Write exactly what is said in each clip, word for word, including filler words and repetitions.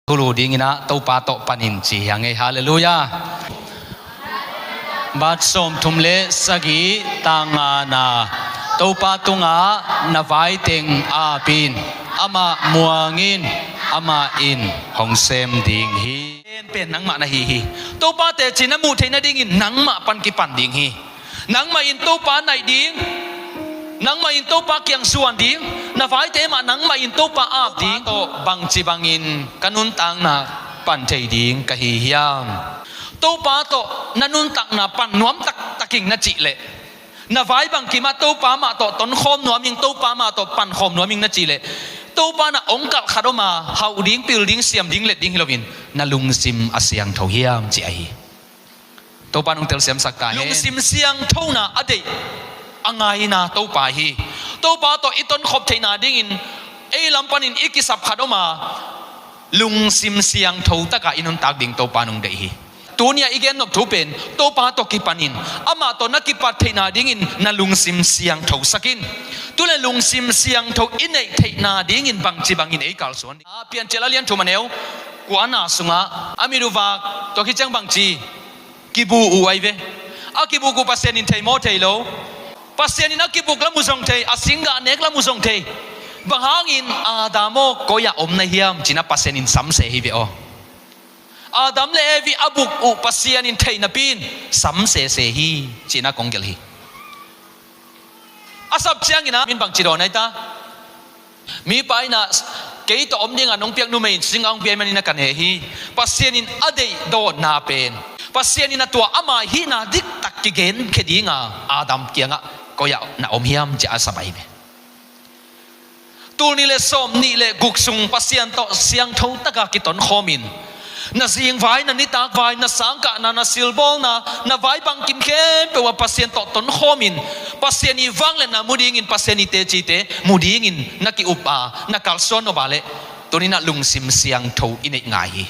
Gulu dinginah Topa tawh panin ci hi hang ei. Halleluiah. Mat sawmthum le sagih, tang ngana. Topa tungah na vaiteng apin, amah muangin, amah in hong sem ding hi. Pen nangmah na hi hi. Topa teci na muh theih nadingin nangmah pan kipan ding hi. Nangmah in Topa naih ding, nangmah in Topa kiang zuan ding, na vaite mah nangmah in Topa ap ding. Topa tawh bangci bangin ka nuntakna pan thei ding ka hi hiam? Topa tawh na nuntakna pan nuam taktakin na cih leh, na vai bangkim ah Topa mah tawh tonkhawm nuam ing, Topa mah tawh pankhawm nuam ing na cih leh, Topa na hong kalh khat om a, hauh ding, pil ding, siam ding, let ding hi loin, na lungsim a siangtho hiam cih ahi. Topa nong telsiamsak ta hen. Lungsim siangthona a deih, a ngaina Topa hi. Topa tawh i tonkhop theihna dingin ei lam panin i kisap khat om a, lungsim siangtho taka i nuntak ding Topa nong deih hi. Tuni-a i gennop thu pen Topa tawh kipanin, amah tawh na kipat theihna dingin na lungsim siangthosak in. Tule lungsim siangtho i neih theihna dingin bangci bangin ei kalsuan ding? A Piancil a lian thum a neu kuana sungah a mit uh vak tua khit ciang bangci kibu uh ahi ve. A kibuk uh Pasian in thei maw? Thei lo. Pasian in a kibuk lam uh zong thei, a singgah nek lam uh zong thei. Bang hangin Adam aw, koi-ah om na hiam? Ci-in a Pasian in samse hi ve aw. Adam le Evi a buk uh Pasian in thei napi in samsese hi, ci-in a kong gelh hi. A sap ciangin a min bangci dawn ai ta? Mipa in a, kei tawh om dinga nong piak numei in singgah hong pia ahih manin a ka ne hi. Pasian in a deih dawnna pen, Pasian in a tua ama hihna diktak kigenkhia dinga Adam kiangah koi-ah na om hiam, ci-a a sap ahi ve. Tul nih le sawm nih le guk sung Pasian tawh siangtho taka kitonkhawmin, na zingvai, na nitakvai, na sangkahna, na silbawlna, na vai bangkim khempeuh ah Pasian tawh tonkhawmin, Pasian ii vangliatna mu dingin, Pasian ii tecite mu dingin na ki-up a, na kalsuan nop a leh, tuni-in ah lungsim siangtho i neih ngai hi.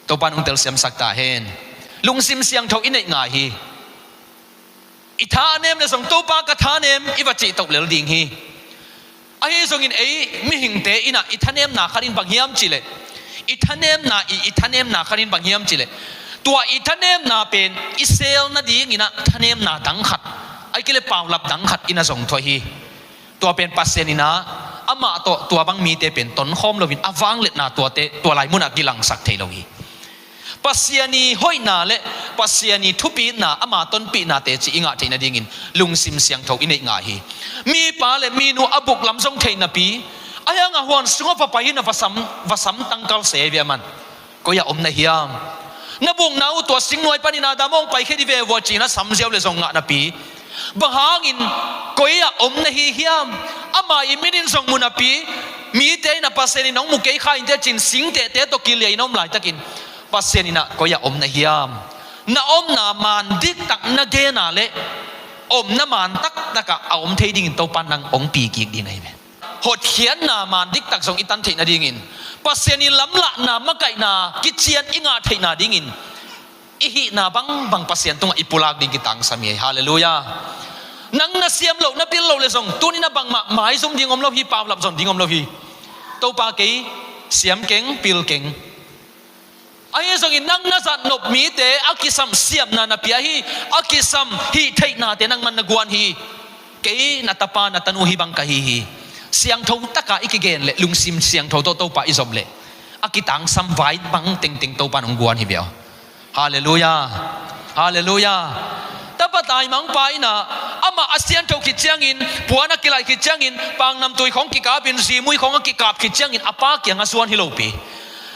Topa nong telsiamsak ta hen. Lungsim siangtho i neih ngai hi. I thanem le zong Topa ka thanem i va cih toh lel ding hi. Ahi zongin ei mihingte in ah i thanemna khat in bang hiam cih leh, i thanemna ii i thanemna khat in bang hiam cih leh, tua i thanemna pen i sel nadingin ah thanemna dang khat, ahih kei leh paulap dang khat in a zong thuah hi. Tua pen Pasian in ah amah tawh tua bang mite pen tonkhawm loin a vangliatna tuate tua lai munah kilangsak thei lo hi. Pasian ii hoihna le Pasian ii thupitna, ama tonpihna teci i ngah theih nadingin lungsim siangtho i neih ngai hi. Mipa le minu a buk lam zong thei napi, ahi hangah huan sungah va pai in a va sam, va sam tangkal se ve a man. Koi-ah om na hiam? Na bukna uh tua singnuai panin Adam hong paikhia dih ve vua ci-in a sam ziau le zong ngah napi, bang hangin koi-ah om na hi hiam? Ama ii mit in zong mu napi, mite in ah Pasian in hong mu kei kha inteh ci-in singtehte tawh kilia in a om laitakin Pasian in ah koi-ah om na hiam? Na omna maan diktak na gen a leh, omna maan taktakah a om thei dingin Topa in nang hong pi kik ding ahi ve. Hotkhiatna maan diktak zong i tan theih nadingin, Pasian ii lamlahna, makaihna kician i ngah theihna dingin i hihna bangbang Pasian tungah i pulak ding kitangsam hi. Halleluiah. Nang na siam loh, na pil loh le zong tuni-in ah bangmah maizum ding om lo hi, paulap zong ding om lo hi. Topa kei siam keng, pil keng. Ahi zongin nang na zatnop mite a kisam siamna na pia hi. A kisam hih theihnate nangman na guan hi. Kei na tapa, na tanu hih bang ka hi hi. Siangtho taka i kigen leh, lungsim siangtho tawh Topa i zop leh, a kitangsam vai bang tengteng Topa in hong guan hi ve aw. Halleluiah. Halleluiah. Tapa taimangpa in ah amah a siangtho khit ciangin, puan a kilaih khit ciangin, pangnamtui khawng kikapin, zimui khawng a kikap khit ciangin a pa kiangah zuan hi lopi,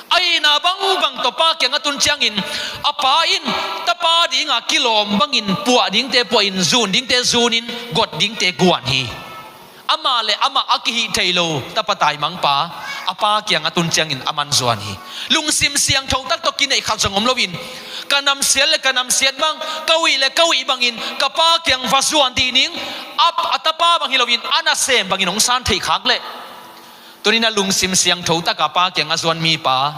a hihna bangbang tawh pa kiangah tun ciangin, a pa in tapa dinga kilawm bangin puah dingte puahin, zun dingte zunin, got dingte guan hi. Amah le amah a kihih thei lo tapa taimangpa a pa kiangah tun ciangin a man zuan hi. Lungsim siangtho tak tawh kineih khat zong om loin, ka namsiat le ka namsiat bang, ka uih le ka uih bangin ka pa kiang va zuan dih ning, a, a tapa bang hi loin a nasem bangin hong san theih khak leh, tuni-in ah lungsim siangtho taka pa kiangah zuan mipa,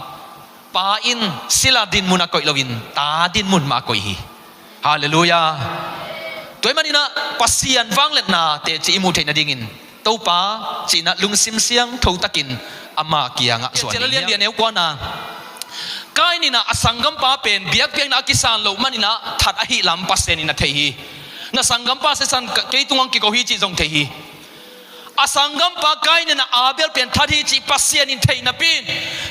pa in sila dinmun a koih loin ta dinmun mah a koih hi. Halleluiah. Tua ahih manin ah Pasian vangliatna teci i muh theih nadingin Topa ci-in ah lungsim siangtho takin ama kiangah zuan ding hi. Lian lian eu kuana Kain in ah a sanggampa pen biakpiakna a kisan loh manin ah that ahih lam Pasian in a thei hi. Na sanggampa sisan ka-, kei tungah hong kiko hi cih zong thei hi. A sanggampa Kain in ah Abel pen that hi cih Pasian in thei napi in,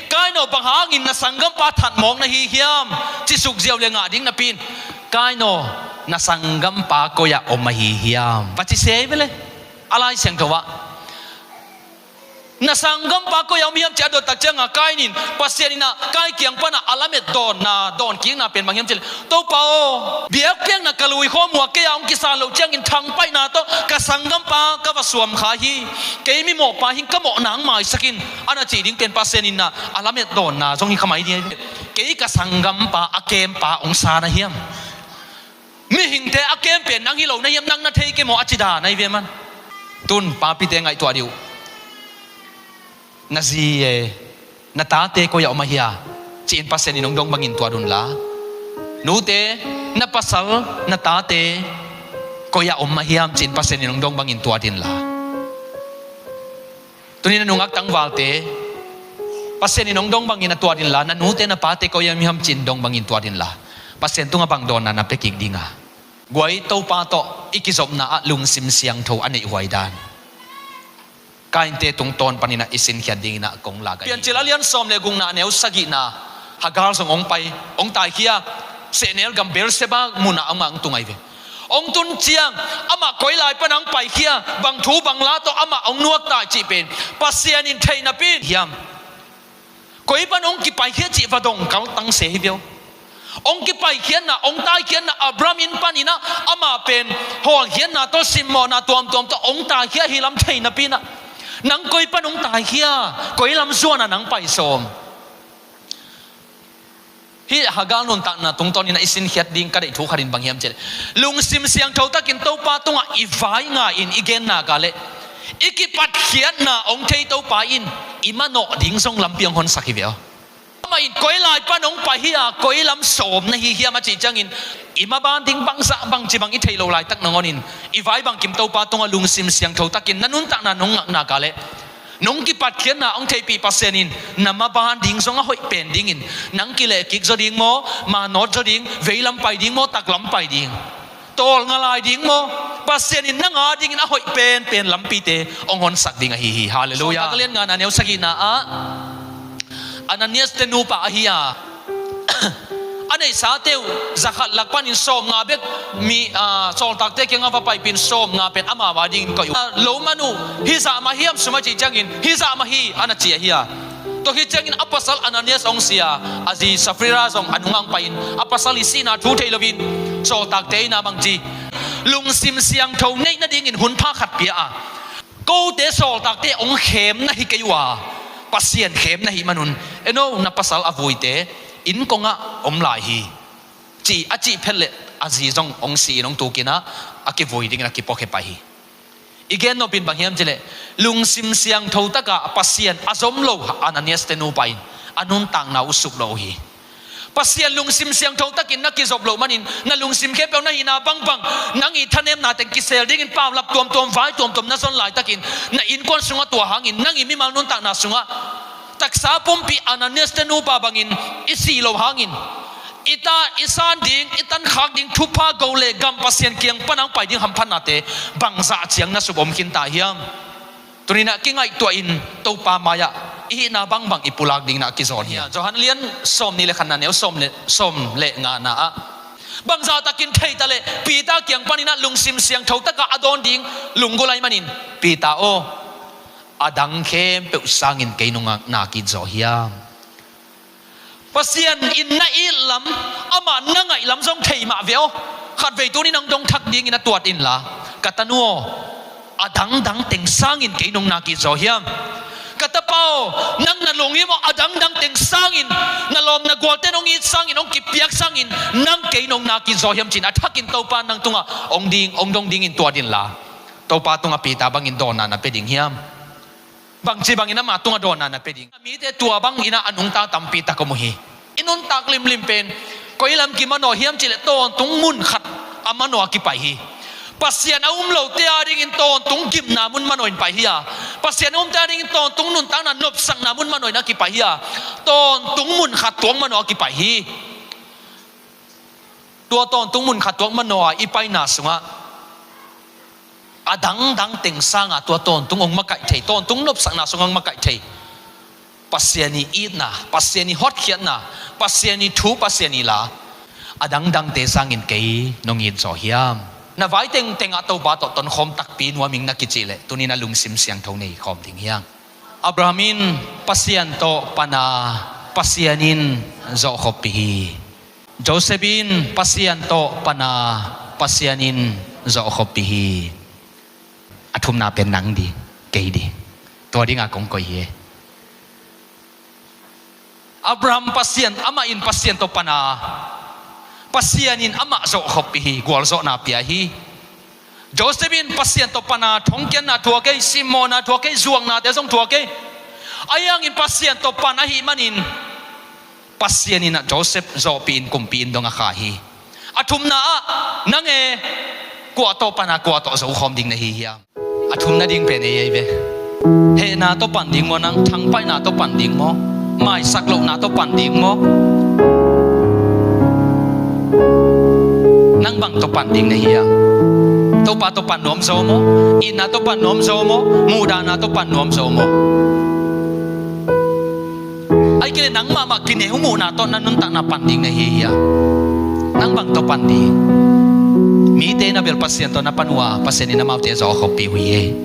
Kain aw, bang hangin na sanggampa that mawk na hi hiam, ci suk ziau le ngah ding napi in, Kain aw, na sanggampa koi-ah om ahi hiam, va ci se hi ve le. A Lai Siangtho ah, na sanggampa koi-ah om hiam, ci a dot tak ciangah Kain in, Pasian in ah Kain kiang panah a lamet dawnna, dawnkikna pen bang hiam cih leh, Topa aw, biakpiakna ka lui khawm uh a kei-a hong kisan loh ciangin thangpaihna tawh ka sanggampa ka va suam kha hi. Kei mimawhpa hing, ka mawhna hong maisak in, a na cih ding pen Pasian in ah a lamet dawnna zong hi kha mai ding hi. Kei ka sanggampa a kempa hong sa na hiam? Mihingte a kem pen nang hi lo na hiam, nang na thei kei maw, a ci dan ahi ve man. Tun papite ngaihtuah dih uh. Na zi e, na tate koi-ah om ahi a, ci-in Pasian in hong dong bangin tuat un la. Nute, na pasal, na tate koi-ah om ahi hiam, ci-in Pasian in hong dong bangin tuat in la. Tuni na nungak tangvalte, Pasian in hong dong bangin a tuat in la, na nute na pate koi-ah om hiam, ci-in dong bangin tuat in la. Pasian tungah bang dawnna na pia kik ding a? Guai, Topa tawh i kizopna ah lungsim siangtho a neih huai dan Kainte tungtawn panin ah i sinkhiat dingin ah kong lak ahi. Piancil a lian sawm le gukna, a neu sagihna, Hagar zong hong pai, hong taikhia, sehnel gam Beersheba munah amah hong tung ahi ve. Hong tun ciang, amah koi lai pan hong paikhia, bang thu bang la tawh amah hong nuakta cih pen Pasian in theih napi in hiam? Koi pan hong kipaikhia cih va dong kaltang se hi ve aw. Hong kipaikhiatna, hong taikhiatna, Abraham inn panin ah amah pen hawlkhiatna tawh, simmawhna tuamtuam tawh hong taikhia hi lam theih napi in ah, nang koi pan hong taikhia, koi lam zuan ah nang pai sawm? Hih Hagar nuntakna tungtawnin ah i sinkhiat ding ka deih thu khat in bang hiam cih leh, lungsim siangtho takin Topa tungah i vai ngai-in i gen nak leh, i kipatkhiatna hong thei Topa in i manawh ding zong lampi hong honsak hi ve aw. Amah in koi lai pan hong pai hi a, koi lam sawm na hi hiam a cih ciangin, i maban ding bangzah bangci bang i theih loh laitak nangawn in, i vai bangkim Topa tungah lungsim siangtho takin na nuntakna nong ngak nak leh, nong kipatkhiatna hong theihpih Pasian in na maban ding zong a hoih pen dingin, nang kilehkik zaw ding maw, manawt zaw ding, veilam pai ding maw, taklam pai ding, tawlnga lai ding maw, Pasian in nang a dingin a hoih penpen lampite hong honsak ding ahi hi. Halleluiah. Sawltak a lian ngana, neu sagihna ah, Ananias te nupa ahi a, a neihsate uh zakhat lak panin sawmnga bek mi, ah, sawltakte kiangah va paipih in, sawmnga pen amau a dingin koih uh. Ah, lo man uh, hih zah mah hiam sum a cih ciangin, hih zah mah hi, a na ci ahi a. Tua khit ciangin a pasal Ananias hong si a, a zi Safira zong a nungah hong pai-in, a pasal i sihna thu thei loin, sawltakte in ah bangci, lungsim siangtho neih nadingin hun pha khat pia a, kote sawltakte hong khem na hi kei uh a, Pasian khem na hih manun, en aw, na pasal a vuite inn kongah om lai hi, ci, a cih phet leh a zi zong hong si-in hong tukin ah, a kivui dingin a kipuakhia pah hi. I gen nop in bang hiam cih leh, lungsim siangtho takah Pasian a zom lo Ananias te nupa in a nuntakna uh suk lo uh hi. Pasian lungsim siangtho takin na kizop loh manin, na lungsim khempeuh na hihna bangbang, nang i thanemna teng kisel dingin paulap tuamtuam, vai tuamtuam na zon laitakin, na innkuan sungah tua hangin, nang i mimal nuntakna sungah taksa pumpi Ananias te nupa bangin i sih loh hangin, i ta, i san ding, i tankhak ding thupha go le gam Pasian kiang pana hong pai ding hamphatnate bangzah ciang na sup om khinta hiam? Tuni-in ah kingaihtuahin Topa mai-ah i hihna bangbang i pulak dingin ah kizawn hi. Johan lian sawmnih le khatna, neu sawm le, sawm le ngana ah, bangzah takin thei ta leh Peter kiang panin ah lungsim siangtho takah a dawn ding lunggulh ahih manin, Peter aw, a dang khempeuh sangin kei nong ngak nak it zaw hiam? Pasian in na it lam, amah na ngaih lam zong thei mah ve aw. Khatvei tuni nang dong thak dingin a tuat inla, ka tanu aw, a dangdang teng sangin kei nong nak it zaw hiam? Ka tapa aw, nang na lunghimawh a dangdang teng sangin, na lawm na gualte nong it sangin, hong kipiak sangin, nang kei nong nak it zaw hiam, ci-in a thakin Topa nang tungah hong ding, hong dong dingin tuat inla, Topa tungah Peter bangin dawnna na pia ding hiam? Bangci bangin ama tungah dawnna na pia ding? Mite tua bangin ah a nungta tampi tak om uh hi. I nuntak limlim pen koi lam kimanawh hiam cih leh, tawntung mun khat a manawh a kipai hi. Pasian a um lote adingin tawntung gimna mun manawhin pai hi a, Pasian a umte adingin tawntung nuntakna nopsakna mun manawhin a kipai hi a, tawntung mun khat tuak manawh a kipai hi. Tua tawntung mun khat tuak manawh a i paina sungah a dangdang teng sanga tua tawntung hong makaih thei, tawntung nopsakna sung hong makaih thei Pasian ii itna, Pasian ii hotkhiatna, Pasian ii thu, Pasian ii la a dangdangte sangin kei nong it zawh hiam? Na vai tengtengah Topa tawh tonkhawm takpi nuam ing na kicih leh tuni-in a lungsim siangtho nei khawm ding hi hang. Abraham in Pasian tawh pan a, Pasian in zawhkhoppih hi. Joseph in Pasian tawh pan a, Pasian in zawhkhoppih hi. A thumna pen nang ding, kei ding. Tua dinga kong koih hi. Abraham Pasian, amah in Pasian tawh pan a, Pasian in amah zawhkhoppih hi, gualzawhna pia hi. Joseph in Pasian tawh pan a, thongkiatna thuak hi, simmawhna thuak hi, zuaknate zong thuak hi. Ahi hangin Pasian tawh pan ahih manin Pasian in ah Joseph zawhpih in, kumpi inn dong a kha hi. A thumna ah nang e, kua tawh pan a, kua tawh zokhawm ding na hi hiam? A thumna ding pen ei, ei ve. Hehna tawh pan ding maw, nang thangpaihna tawh pan ding maw, maisak lohna tawh pan ding maw? Nang bang tawh pan ding na hi hiam? Topa tawh pan nuam zaw maw? Itna tawh pan nuam zaw maw? Muhdahna tawh pan nuam zaw maw? Ahih kei leh nang mahmah kineu muhna tawh na nuntakna pan ding na hi hiam? Nang bang tawh pan ding? Mite na bel Pasian tawh na pan uh a, Pasian in amaute zawhkhoppih uh hi.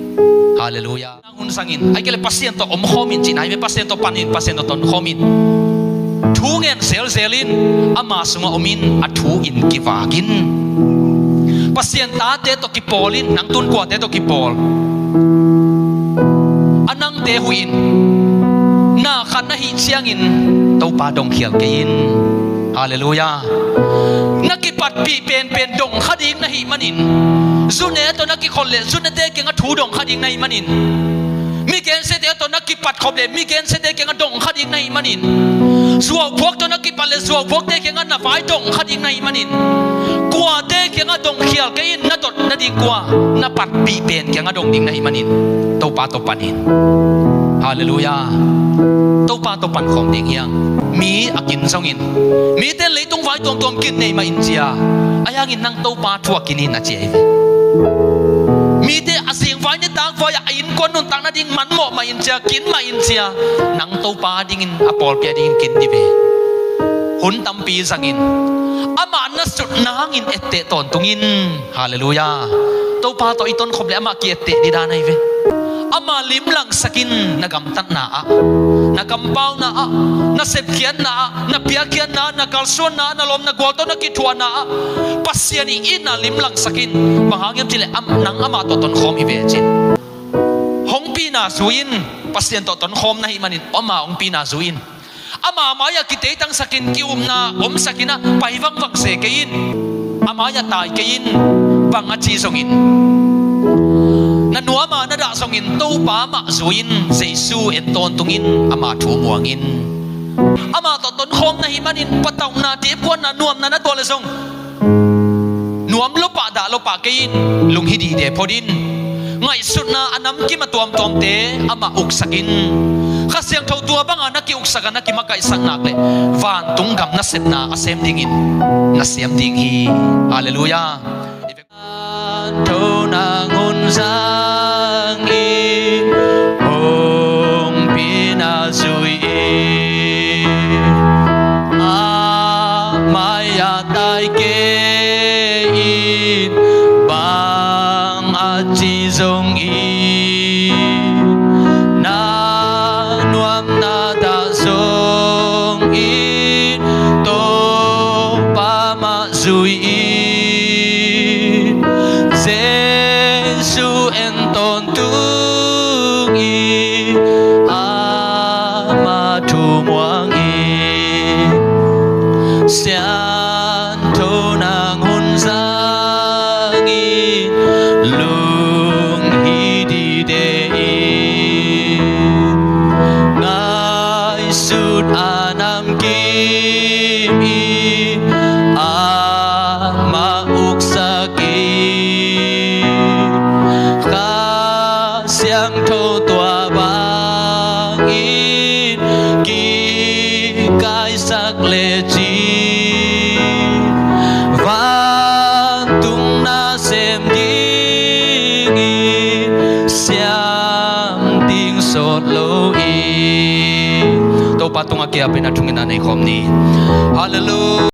Halleluiah. Nang hun zangin, ahih kei leh Pasian tawh omkhawm in cihna hi ve, Pasian tawh pan in, Pasian tawh tonkhawm in. Thu ngen zelzel in, ama sungah om in, a thu in kivak in. Pasian tate tawh kipawl in, nang tun kuate tawh kipawl? A nangte huh in. Na khat na hih ciangin Topa dongkhial kei in. Halleluiah. Na kipatpih penpen dongkha ding na hih manin, zune tawh na kikhol leh zunete kiangah thu dongkha ding na hih manin, mi gensiate tawh na kipat khop leh mi gensiate kiangah dongkha ding na hih manin, zuauphuak tawh na kipat leh zuauphuakte kiangah na vai dongkha ding na hih manin, kuate kiangah dongkhial kei in, na dot nading kua, na patpih pen kiangah dong ding na hih manin, Topa tawh pan in. Halleluiah. Topa tawh pan khawm ding hi hang. Mi a kin zongin, mite in leitung vai tuamtuam kin nei mah in cia, ahi hangin nang Topa thu a kin in a ci ahi ve. Mite a zingvai nitakvai ah a innkuan nuntak nading man mawh mah in cia, kin mah in cia, nang Topa dingin, a pawlpi a dingin kin dih ve. Hun tampi zangin, amah na sut nangin etteh tawntung in. Halleluiah. Topa tawh i tonkhop leh amah ki-etteh ding dan ahi ve. Ama limlangsak in, na gamtatna ah, na kampauna ah, na sepkhiatna ah, na piakkhiatna ah, na kalsuanna ah, na lawm na gual tawh na kithuahna ah, Pasian ii itna limlangsak in. Bang hang hiam cih leh am, nang amah tawh tonkhawm hi ve cin. Hong pina zui in, Pasian tawh tonkhawm na hih manin ama hong pina zui in. Ama mai-ah kiteitangsak in, ki-upna omsak in ah, pai vangvang se kei in. A mai-ah tai kei in, bang a ci zongin. Na nuam a na dah zongin Topa mah zui in, Jesu en tawntung in, ama thu muang in. Amah tawh tonkhawm na hih manin patauhna, dipkuatna, nuamna na tuah leh zong, nuam lopah, dah lopah kei in, lunghidihte phot in. Ngaihsutna a namkim a tuamtuamte amah uksak in. Kha Siangtho tua banga na kiuksak a, na kimakaihsak nak leh vantung gam nasepna a sem dingin na siam ding hi. Halleluiah. Siangtho nang hun zangin hong pina zui in, a mai-ah tai kei in, bang a ci zongin, na nuam na dah zongin, Topa mah zui in. Jesu en tawntung in, ama thu muang in. Siangtho nang hun zangin, lunghidihte in, ngaihsut a namkim in, a tak lecin vantung nasem ding i siam ding sawt lo i. Topa tungah kiapin a thungetna nei khawm ni. Halleluiah.